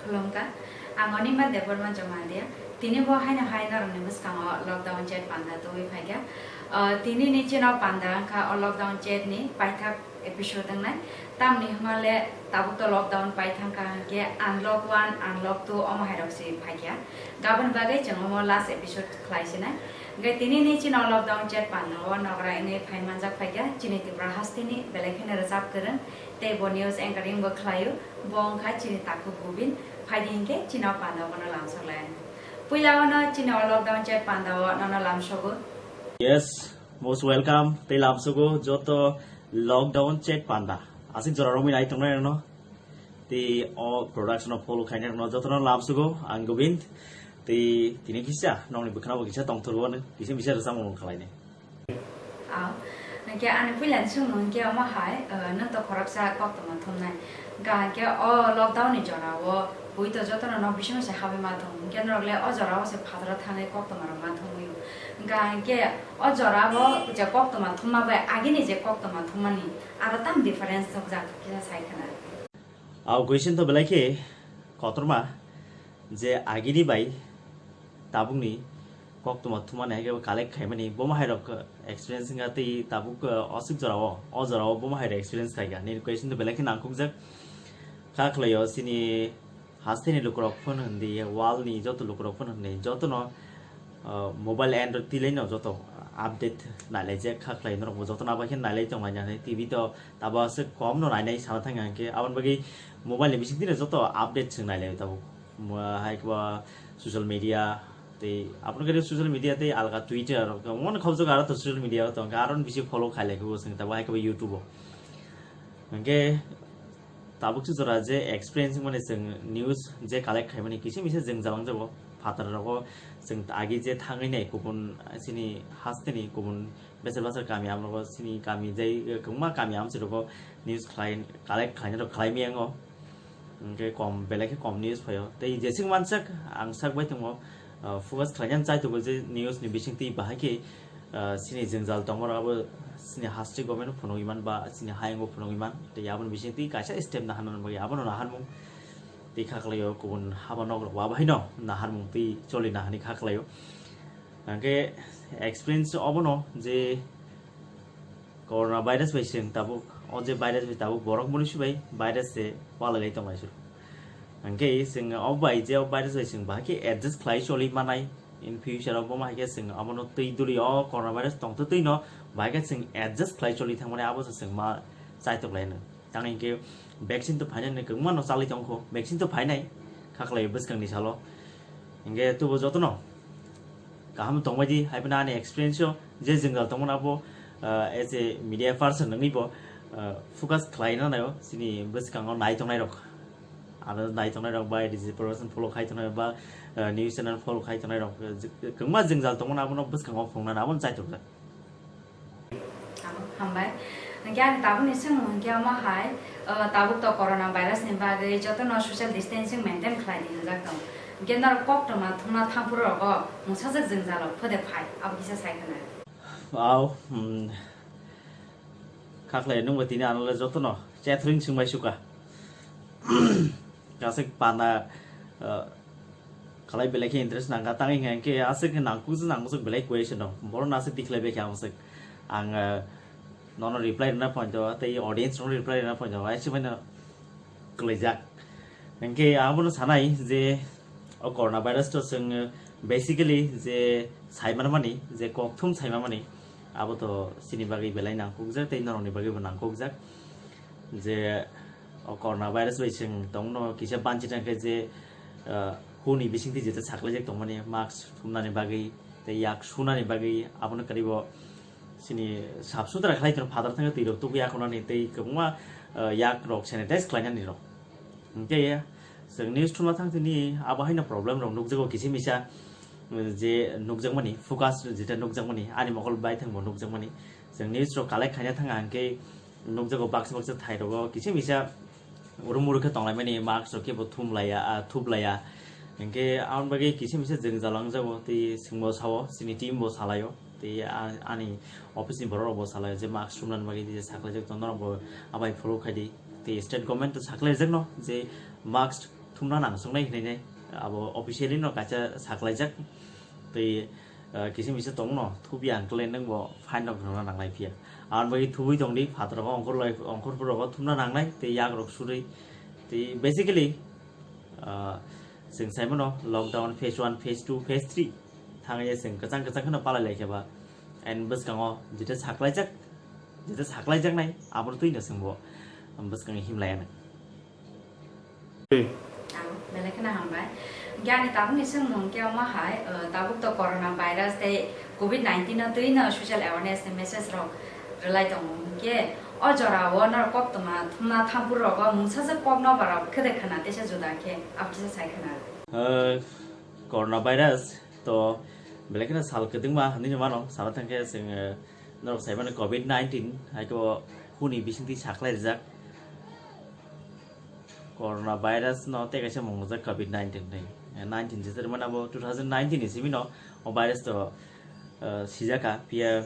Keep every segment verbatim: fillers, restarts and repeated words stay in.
Khulumkha, ang Onima Debbarma Jamatia. Tini bo haino hai norokni bwskango lockdown chat panda tubui phaikha. Ah, tini ni chino panda wngkha o lockdown chat ni paithak episode wngnai. Tamni hwnba le tabuk to lockdown paithangkha hwnkhe unlock one, unlock two omo hairok se phaikha. Gabon bagwi chwng omo last episode khlai sinai. Hwnkhe tini ni chino lockdown chat panda o nogra wngwi phai manjak phaikha chini Tripura hasteni belai kheno rwchap kwrwng tei bo news anchoring bo khlaio. Bo wngkha chini takhuk Gobin, phaidi hinkhe chini o panda o bono lamsok lai anw. Puila o no chini o lockdown chat panda o nono lamsogo. Yes, most welcome. Tei lamsogo joto lockdown chat panda. Aswk jora romwi nai tongnai rokno. Tei o production o follow khainai rokno jotono lamsogo ang Gobind. Tei tini kisa nokni bwkhano bo kisa tongthor bo kisa misa rwchapmung khlainai. Aw, hwnkhe ani puilani swngmung hwnkhe omo hai, eh, nwng to khoroksa koktwma thumnai. Hwnkha hwnkhe o lockdown ni jora o bui to jotono nok bisingo se habwi ma thung. Hwnkhe norok le o jora o se phataro thangwi koktwma rok ma thumwi o. Hwnkha hwnkhe o jora o je koktwma thumma bai agini je koktwma thummani aro tam difference thokjak kisa sai khna. Aw question to belai khe kotorma je agini bai tabukni koktwma thumani hai khe collect khaimani bomo hai rok experience wngkha tei tabuk, uh, aswk jora o, o jora o bomo hai rok experience khaikha. Nini question to belai khe nangkukjak. Kha khlaio chini hasteni lukurok phone hwndi, world ni joto lukurok phone hwndi, jotono, uh, mobile Android tilaino joto update nailaijak kha khlai norokbo jotono abai khe nailai tonglainani T V to tabo aswk kom no nainai sana thangya hwnkhe aboni bagwi mobile ni bisingtwi no joto update chwng nailai tabuk. Mo-, hai khe ba social media tei aboni khe social media tei alga Twitter rok tong mani khobjak aro to social media rok tong khe aro bisi follow khailai khe bo chwng tabuk hai khe ba YouTube o. Hwnkhe tabuk se jora je experience mani chwng news je collect khaimani kisa misa jwngjal wngjago phatar rogo chwng agi je thangwi nai kubun chini hasteni kubun bese basa kami amrogo chini kami jai kwbangma kami amchai rogo news khlai collect khlainai rok khlai maya wngo. Hwnkhe kom, belai khe kom news phaio. Tei jeswk mansak, ang sak bai tongo, ah, focus khlainani chai tongo je news ni bisingtwi bahai khe, ah, chini jwngjal tongma rok abo chini haste government phunugwi man ba chini hayungo phunugwi man. Tei aboni bisingtwi kaisa step naharnani bagwi abono naharmung tei kha khlaio kubun haba nok rok bo abo haino naharmung tei choli naharni kha khlaio. Hwnkhe experience obono je Corona virus bai chwng tabuk, o je virus bai tabuk borok mwnwi bai virus se palailai tonglaisuk. Hwnkhe chwng o bai je o virus bai chwng bahai khe adjust khlai choli manai, in future o bomo hai khe chwng abono twi duli o corona virus tongtwtwi no bahai khe chwng adjust khlai choli thangmani abo se chwng ma chaitok lai hwno. Tang hinkhe vaccine to phainani kwbangma no chalai tongkho, vaccine to phainai kha khlai bwskangni salo. Hinkhe tubo jotono kaham tongbai di, hai phano ani experience o je jwngjal tongmani abo, ah, as a media person wngwi bo, ah, focus khlai na naio chini bwskango nai tongnai rok. Aro nai tongnai rok bai digital production follow khai tongnai rok ba, ah, news channel follow khai tongnai rok, ah, je-, kwbangma jwngjal tongmani abono bwskango phunuknani abono chaitok jak. Hambai. Hwnkhe ang tabukni swngmung hwnkhe omo hai, uh, tabuk to corona virus ni bagwi jotono social distancing maintain khlai di hwnjak tong. Hwnkhe norok koktwma thumna thangphuru rogo mungsajak jwngjalo phode phai, abo kisa sai khna. Au, hmm, kha khlai nungba tini ano le jotono chatring swngbai suka. Kasik panda, uh, khalai belai khe interest nangkha, tang hinkhe aswk khe nangkukjak nangkukjak belai question rok, borok no aswk tikhlai bai khe ang swk, ang, eh, nono reply rwna poito tei audience rok reply rwna poito, aisi bai no kwlaijak. Hinkhe abono sanai je o corona virus to chwng, eh, basically je sai manmani, je kokthum sai manmani, abo to chini bagwi belai nangkukjak tei norokni bagwi bo nangkukjak. Je o corona virus bai chwng tongno kisa banchi tangkhe je, ah, huni bisingtwi jeta saklaijak tongmani mask thumnani bagwi tei yak sunani bagwi abono kwrwi bo chini sap sutra khlai tono phatar thangwi twi rok tubui akhonani tei kwbangma, ah, yak rok sanitize khlainani rok. Hinkhe chwng news thumna thang tini abo haino problem rok nukjago kisa misa, je nukjakmani focus jeta nukjakmani ani mokol bai thangbo nukjakmani chwng news rok collect khaina thanga hinkhe nukjago baksa baksa thai rogo kisa misa uru muru khe tonglaimani mask rok khe bo thum laiya, ah, thup laiya. Hinkhe aboni bagwi kisa misa jwngjal wngjago tei chwngbo sao, chini team bo salaio tei a-, ani office ni borok rok bo salaio je mask thumnani bagwi je saklaijak tong norok bo abai follow khaidi tei state government to saklaijakno je mask thumna nang sungnai hinwi nai, abo officially no kaisa saklaijak. Tei, ah, kisa misa tongno thubi ang kle nang bo fine rok rwna nangnai phiya. Ang bai thubui tongdi, phatar rok ongkhor lai, ongkhor pura rok thumna nangnai, tei yak rok surui. Tei basically, ah, chwng sai mano lockdown phase one, phase two, phase three thangya chwng kwchang kwchang kheno palai lai khe ba. And bwskango jeta saklaijak, jeta saklaijaknai, abo twi no chwng bo bwskango himlai anai. Ang belai kheno hambai. Hwnkhe ani tabukni swngmung khe omo hai, uh, tabuk to corona virus tei covid nineteen no twi no social awareness ni message rok rwlai tongo. Hwnkhe o jora o norok koktwma thumna thampur rogo mungsajak kok no barok khede khna teisa juda khe abo kisa sai khna. Uh, corona virus to belai kheno sal kwdwngma hinwi mano, sana thangkhe chwng, uh, norok sai mano covid nineteen hai khe bo huni bisingtwi saklai rijak. Corona virus no tei kaisa mung rijak covid nineteen hinwi. Nineteen jeser mano abo two thousand nineteen ni simi no o virus to, uh, sijak kha, phiya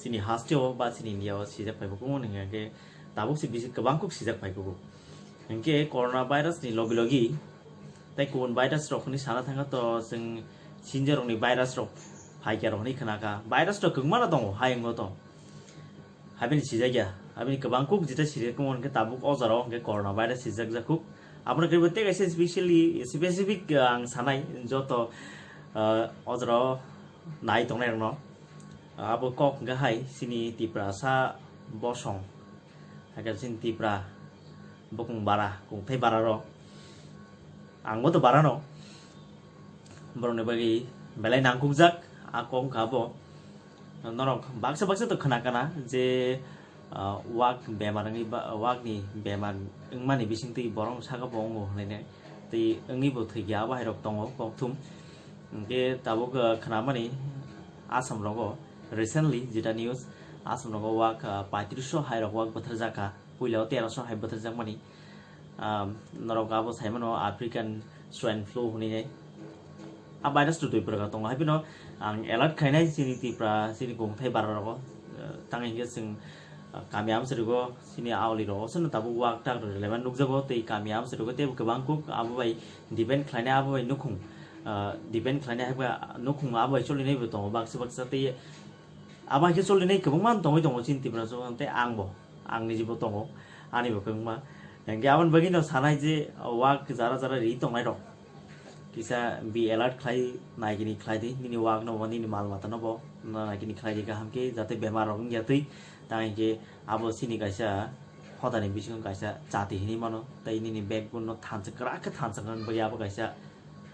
chini haste o ba chini India o sijak phai bo kumo hwnkhe tabuk se bisi kwbang kuk sijak phai kugo. Hwnkhe corona virus ni logi logi tei kubun virus rok hinwi sana thangkha to chwng sinjorok ni virus rok phaikya rok hinwi khna kha. Virus rok kwbangma no tongo hayung o to. Habini sijak ya, habini kwbang kuk jeta sijak tongmani hwnkhe tabuk o jora o hwnkhe corona virus sijak jak kuk. Abono khe bo tei kaisa specially, specific, uh, ang sanai joto, uh, o jora o nai tongnai rokno. Uh, abo kok hwnkhe hai chini Tiprasa bosong, hai khe chini Tipra bokong bara, kongthai bara rok. Ang bo to bara no. Borokni bagwi belai nangkukjak a kok wngkha bo. Norok baksa baksa to khna kana je, ah, wak bemar wngwi ba, wakni bemar wngmani bisingtwi borok saka bo wngo hwnwi nai. Tei wngwi bo thwikha abo hai rok tongo kokthum. Hwnkhe tabuk, ah, khnamani Assam rogo recently jeta news Assam rogo wak, ah, paitris so hai rok wak bwtharjakha. Puila o terosho hai bwtharjakmani, um, norok abo saimano African swine flu hwnwi nai. A virus to twi pwrwngkha tongo, haibino ang alert khainai chini Tipra, chini kongthai bara rogo, uh, tang hinkhe chwng, uh, kami amcharigo chini aoli rogo, sono tabuk wak tak rwlaimani nukjago, tei kami amcharigo tei kwbang kuk abo bai depend khlainai, abo bai nukhung, uh, depend khlainai, haiba nukhung abo bai cholinai bo tongo baksa baksa, tei abo hai khe cholinai kwbangma tongwi tongo chini Tipra o, tei angbo. Ang nijibo tongo, anibo kwbangma. Hwnkhe aboni bagwino sanai je wak jara jara ri tongnai rok kisa be alert khlai naigini khlai di, nini wak no bo, nini mal mata no bo naigini khlai di kaham khe, jate bemar rok wngya twi. Tang hinkhe abo chini kaisa hodani bisingo kaisa chati hinwi mano, tei nini backbone no thansa kwrak khe thansa nani bagwi abo kaisa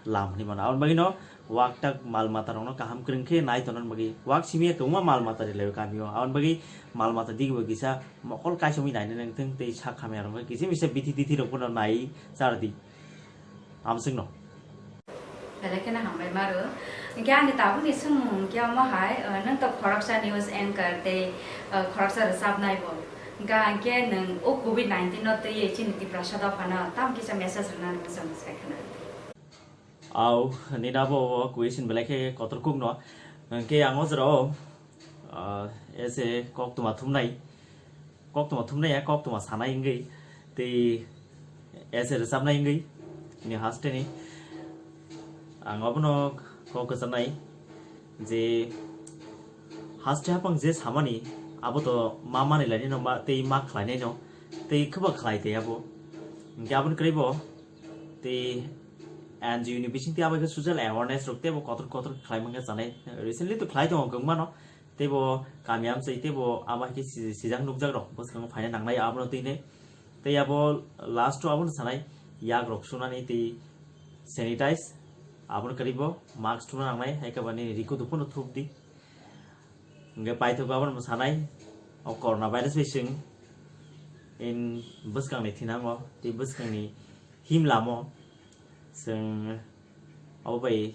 lam hinwi mano. Aboni bagwino wak tak mal mata rokno kaham kwrwng khe nai tongna bagwi wak simi kwbangma mal mata rwlaio kamio. Aboni bagwi mal mata digibo kisa mokol kaisomwi naina nangthung tei sak hamya rok kisa misa bithi tithi rok bono nai chardi. Amswkno. Belai kheno hambai maro. Hwnkhe ani tabukni swngmung hwnkhe omo hai, uh, nwng to khoroksa news anchor tei, uh, khoroksa rwchapnai bo. Hwnkha hwnkhe nwng o covid nineteen no twiwi chini Tiprasa dophano tamo kisa message rwna nangmani chwng sai khna. Au, nini abo o question belai khe kotor kuk no. Hwnkhe ang o jora o, ah, ese koktwma thumnai. Koktwma thumnai ya, koktwma sanai wngwi. Tei ese rwchapnai wngwi. Ni haste ni. Ang abono kok kwchanai je haste hapang je samani abo to ma manwi lainai no ma tei ma khlainai no. Tei khwba khlai tei abo. Hwnkhe aboni kwrwi bo tei N G O ni bisingtwi abo khe social awareness rok teibo kotor kotor khlai mangkha chanai. Recently to khlai tongo kwbangma no. Teibo kami amchai teibo abo hai khe si-, sijak nukjak rok bwskango phaina nangnai abono twi hinwi. Tei abo last o abono sanai yak rok sunani tei sanitize abono kwrwi bo mask thumna nangnai hai khe bani rikhu duphano thupdi. Hwnkhe paithago abono bo sanai, o corona virus bai chwng in bwskangni thinango tei bwskangni himlamo chwng abo bai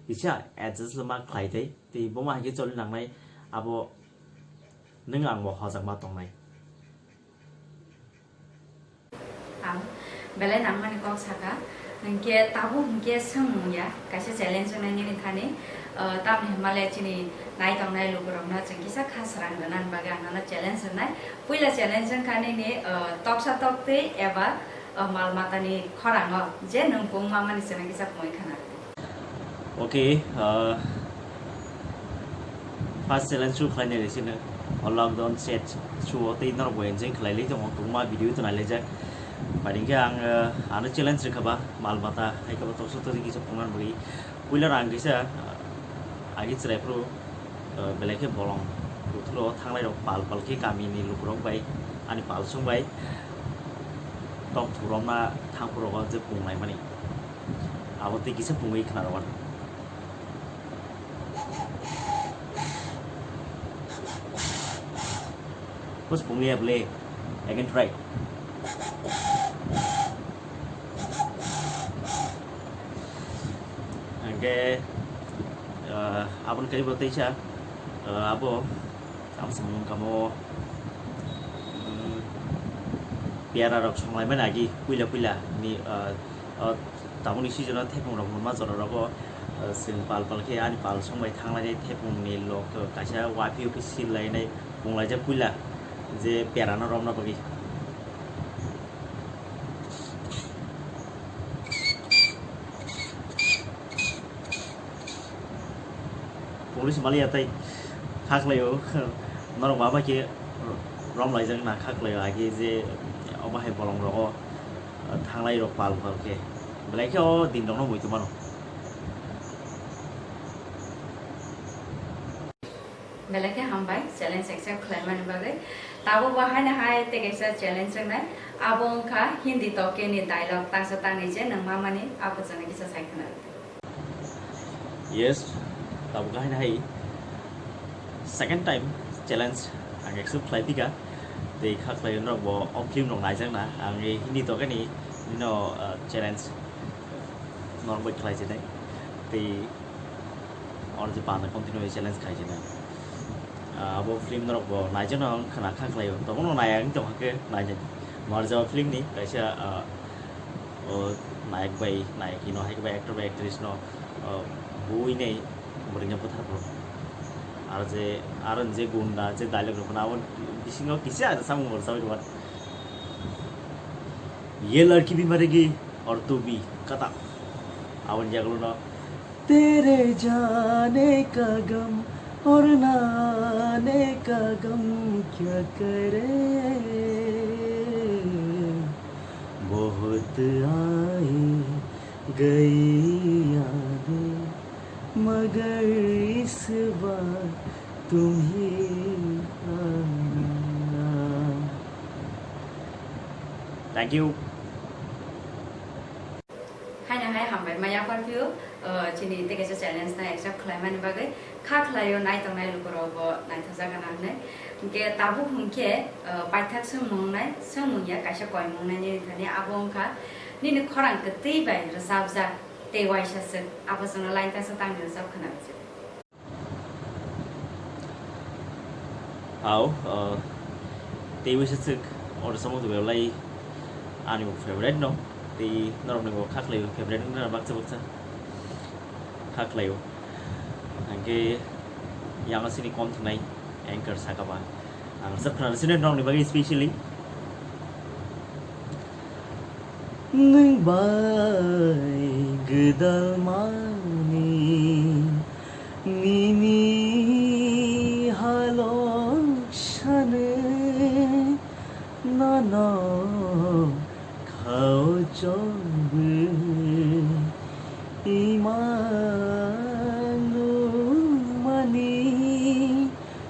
kisa adjust ma khlai tei, tei bomo hai khe choli nangnai abo nwng ang bo hojak ma tongnai. Ang belai nangmani kok saka, hwnkhe tabuk hwnkhe swngmung ya, kaisa challenge wngnai nini thani, ah, tamni hwnmale chini nai tongnai lukurokno chwng kisa kha srang rwnani bagwi ang nono challenge rwnai. Puila challenge wngkha nini, ah, toksa toktwi eba O mal matani khorango je nwng pung mamani chwngno kisa pungwi khna rwdi. Okay, uh, first challenge chu khlainai rw sino. O lockdown set chu o tei norok bo enjoy khlai lai tongo, kwbangma video to nai laijak. Bai hwnkhe ang, uh, ano challenge rwkha ba mal mata hai khe bo toksa toksa kisa pungna bagwi. Puila rang kisa, uh, agi chwrai phuru, uh, belai khe bolong kuthuro thanglai rok pal pal khe kamini lukurok bai ani pal song bai tok thurokna thang phuru o je pungnai mani. Abo tei kisa pungwi khna rw mani. Bus pungwi ya bole. Again try. Hingke, ah, aboni kaibo teisa, ah, abo, ang samung kamo, mm, piara rok songlai mani agi puila puila ni, ah, ah, tabukni season o thepung rok numa jora rogo, ah, chwng pal pal khe ani pal songbai thanglai thepung ni lok kaisa waiphi o khe sil lainai punglaijak puila je piara no romna bagwi. Police mali atai khaklai o norok baba khe rom laijak na khaklai o agi je obo hai bolong rogo thanglai rok pal pal khe belai khe o din rok no muitu mano. Belai khe hambai challenge accept khlaimani bagwi. Tabuk bo haino hai tei kaisa challenge wngnai. Abo wngkha Hindi tokke ni dialogue tangsa tangni je nwng mamani abo chwngno kisa sai khna rwdi. Yes, tabuk haino hai second time challenge ang accept khlai phika. Tei kha khlai norok bo o film rok naijakna. Ang ei Hindi tokke ni no, uh, challenge norok bai khlai jwnai. Tei Oro je panda continue challenge khai jena. Ah, abo film norok bo naijakno wng khna kha khlaio. Tobono nai ang tong hake naijak. Marjao film ni kaisa, ah, o nayak bai nayaki no hai bai actor bai actress no, ah, bui nei bwrwino bwthar bro. Aro je, aro je gunda je dialogue rok abo bisingo kisa samung rok sabai rok. Ye ladki bhi maregi aur tu bhi, kata. Aboni jagalo no, tere jaane ka gam aur na aane ka gam kya kare, bahut aaye gayi yaadein, magar is baar tum hi aana. Thank you. Haino hai hambai ma yaphar phio, uh, chini tei kaisa challenge no accept khlaimani bagwi. Kha khlaio nai tongnai lukurok bo naithokjak gana hwnwi. Hwnkhe tabuk hwnkhe, uh, paithak swngmung nai, swngmung ya kaisa koimung nai nini thani abo wngkha nini khorang kwtwi bai rwchapjak tei waisa swk. Abo chwngno line kaisa tangwi rwchap khna rwchap. Hao, uh, tei waisa swk, oro samo tu belai ani bo favorite no, tei norok ni bo kha khlai o favorite wngna baksa baksa kha khlai o. Hingke yang sini kom thinai anchor saka ba. Ang sab khna sini norok ni bagwi specially. Nwng bai gwdal mani nini halok sanwi nono khao chobwi imang nungmani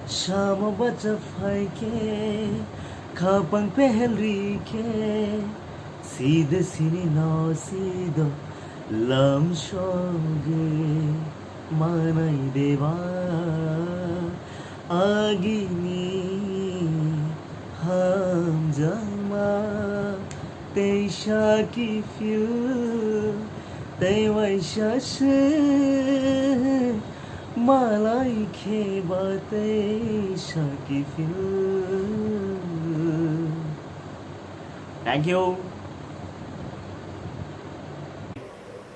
samo bacha phaikhe khapang pehel rikhe. Sida sini no sido lam sogwi manai deba agini hamjama tei saki phil tei waisa se malai khe ba tei saki phil. Thank you.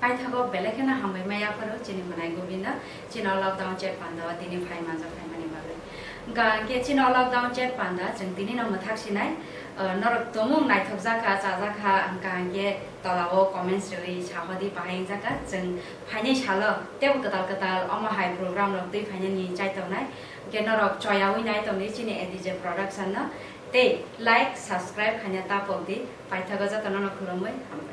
Paithago belai kheno hambai ma yapharo chini mwnai Govinda, chini o lockdown chat panda o tini phai manjak phaimani bagwi. Hwnkha hwnkhe chini o lockdown chat panda chwng tini no mwthak sinai, Uh, norok tumung naithok jakha, chajak kha, hwnkha hwnkhe tolao comments rwui sahodi bahai wngjak kha. Chwng phainai salo tebo kwtal kwtal omo hai program rok twi phainani chai tongnai. Hwnkhe norok choyaui nai tongdi chini A D J Production no. Tei like, subscribe khaina ta pok di. Paithago jotono no khulumui hambai.